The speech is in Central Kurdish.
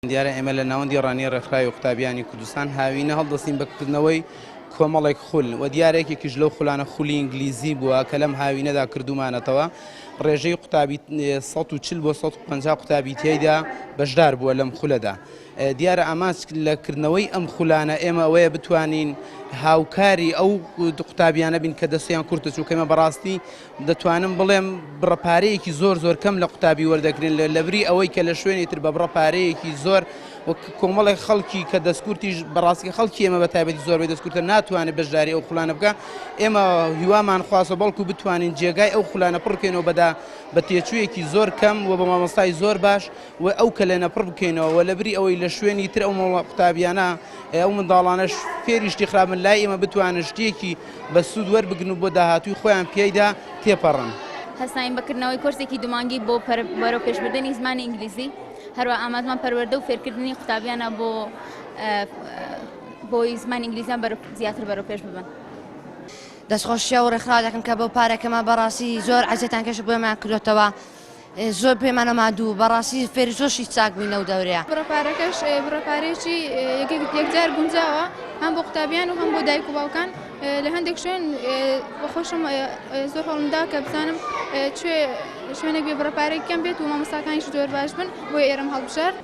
دیارە ئێمە لە ناوەندی ڕانیە ڕێکخراوی قوتابیانی کوردستان هاوینە هەڵدەستین بە کردنەوەی کۆمەڵێک خول و دیارە یەکێکیش لەو خولانە خولی ئینگلیزی بووە کە لەم هاوینەدا کردومانەتەوە ڕێژەی قوتابی 140 بۆ 150 قوتابی تێیدا بەشدار بووە لەم خولەدا. دیارە ئامانج لە کردنەوەی ئەم خولانە ئێمە ئەوەیە بتوانین هاوکاری ئەو قوتابیانە بین کە دەستیان کورتە چونکە ئێمە بەڕاستی دەتوانم بڵێم بڕە پارەیەکی زۆر زۆر کەم لە قوتابی وەردەگرن لە لەبری ئەوەی کە لە شوێنی تر بە بڕە پارەیەکی زۆر وەک کۆمەڵێک خەڵکی کە دەستکورتیش بەڕاستی خەڵکی ئێمە بە تایبەتی زۆربەی دەستکورتە ناتوانێت بەشداری ئەو خولانە بکە ئێمە هیوامان خواستە بەڵکو بتوانین جێگای ئەو خولانە پڕکەینەوە بەدا بە تێچوویەکی زۆر کەم و بە مامۆستای زۆر باش و ئەو کەلێنە پڕ بکەینەوە و لەبری ئەوەی لە شوێنی تر ئەو قوتابیانە ئەو منداڵانەش فێری شتی خراپ بن لای ئێمە بتوانن شتێکی بە سوود وەربگرن و بۆ داهاتووی خۆیان پیایدا تێپەڕن. هەستاین بە کردنەوەی کۆرسێکی دوومانگی بۆ بەرەوپێشبردنی زمانی ئینگلیزی، هەروەها ئامانجمان پەروەردە و فێرکردنی قوتابیانە بۆ بۆی زمانی ئینگلیزیان زیاتر بەرەوپێش ببەن. دەستخۆشی ئەو ڕێکخراوە دەکەم کە بەو پارەکەمان بەڕاستی زۆر عەزێتان کێشە بۆمان کردۆتەوە. زۆر پێمانە مادوو بەڕاستی فێری زۆر شتی چاک بووین لەو دەورەیە. بڕە پارەکەش بڕە پارەیەکی یەکجار گونجاوە هەم بۆ قوتابیان و هەم بۆ دایک و باوکان لە هەندێک شوێن بە خۆشم زۆر هەوڵمدا کە بزانم کوێ شوێنێک بێ بڕە پارەی کەم بێت و مامۆستاکانیش زۆر باش بن بۆیە ئێرەم هەڵبژارد.